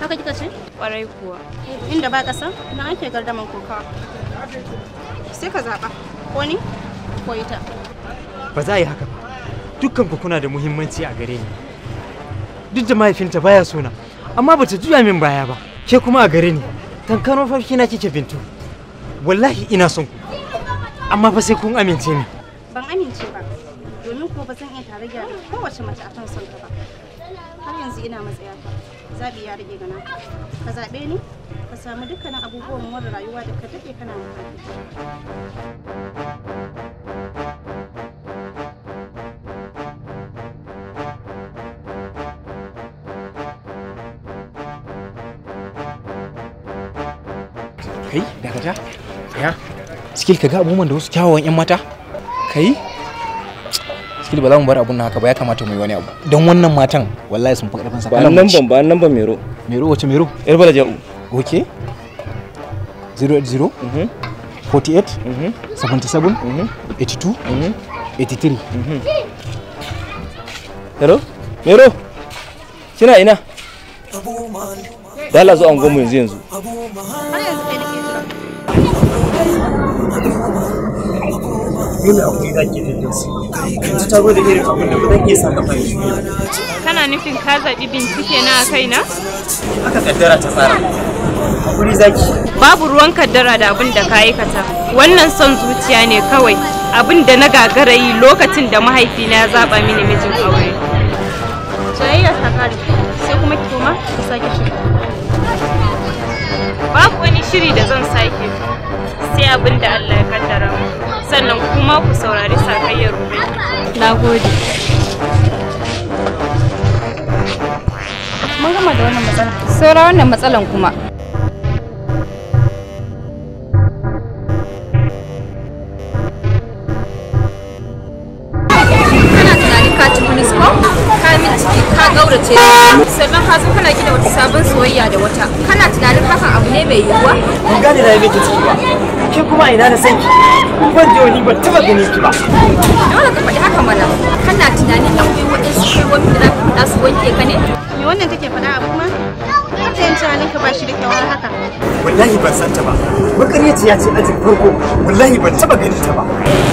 Haka kika ce? Kwarai kuwa. Inda ba ƙasa, na ake gardaman kokawa. Sai ka zaɓa, ko ni ko ita. Ba za a yi haka ba. Dukkan ku kuna da muhimmanci a gare ni. Duk da mahaifinta baya sona, amma bata juya min baya ba. Ke kuma a gare ni, tamkar mafarki na kike Bintu. Wallahi ina son ku. Amma fa sai kun amince ni. Ban amince ba, domin ko ba zan iya tarayya da kowace mace akan son ka ba. Har yanzu ina matsayata. Zaɓi ya rage gana. Ka zaɓe ni, ka samu dukkanin abubuwan more rayuwa da ka daɗe kana mafarki. Kai, dakata. Ya. Skill ka ga abubuwan da wasu kyawawan 'yan mata? Kai? Skill ba za mu bar abun nan haka ba, ya kamata mu yi wani abu. Don wannan matan wallahi sun fi karfin sa. Ba nan ban, ba nan ban Mero. Mero wace Mero? Yar Balaja'u. Okay. 080 48 77 82 83. Hello? Mero? Kina ina? Dala zo an gomu yanzu yanzu. Har yanzu kai nake jira. Dole akwai zaki Firdausi. Yanzu ta zo da irin abin da ba zan iya sa kafa ya juya. Kana nufin ka zaɓi bincike na a kaina? Haka kaddara ta tsara. Hakuri zaki. Babu ruwan kaddara da abin da ka aikata. Wannan son zuciya ne kawai. Abin da na gagara yi lokacin da mahaifina ya zaɓa mini mijin aure. Soyayya ta kare, sai kuma ki koma ki sake shiri. Babu wani shiri da zan sake. Sai abin da Allah ya kaddara mu. Sannan kuma ku saurari sakayyar Ubangiji. Na gode. Mun gama da wannan matsala. Saura wannan matsalan kuma. Kana tunanin ka ci kulis ko? Ka min ciki ka gaurace. Sannan ka zo kana gina wata sabon soyayya da wata. Kana tunanin hakan abu ne mai yiwuwa? Ban gane na yi miki ciki ba. Ke kuma ina na san ki? Ban je ni ban taba ganin ki ba. Dole ka faɗi haka mana. Kana tunanin akwai waɗansu kalmomi da za ka faɗa su wanke ka ne? Me wannan take faɗa abu ma? Har yanzu halinka ba shi da kyau har haka. Wallahi ban san ta ba. Makaryaciya ce ajin farko. Wallahi ban taba ganin ta ba.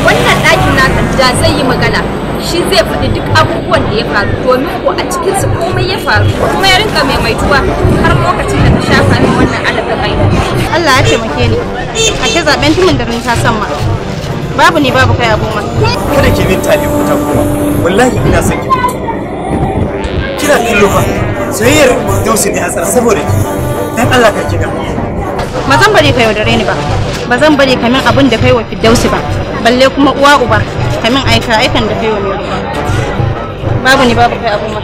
Wannan ɗakin naka da zai yi magana. Shi zai faɗi duk abubuwan da ya faru domin ko a cikinsu komai ya faru kuma ya rinka maimaituwa har lokacin da ka shafa min wannan alaƙaƙai. Allah ya taimake ni. Ashe zaben tumin da ta san ma. Babu ni babu kai abu ma. Kada ki min tali ko ta koma. Wallahi ina son ki. Kina kallo fa. Soyayyar Dausi ne a tsara saboda ki. Dan Allah ka ki gama. Ba zan bari ka yaudare ni ba. Ba zan bari ka min abin da kai wa Firdausi ba. Balle kuma uwa uba ka min aika aikan da kai wa Mero. Babu ni babu kai abu ma.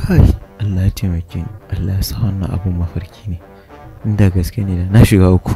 Kai, Allah ya taimake ni. Allah ya sa wannan abun mafarki ne. Inda gaske ne da na shiga uku.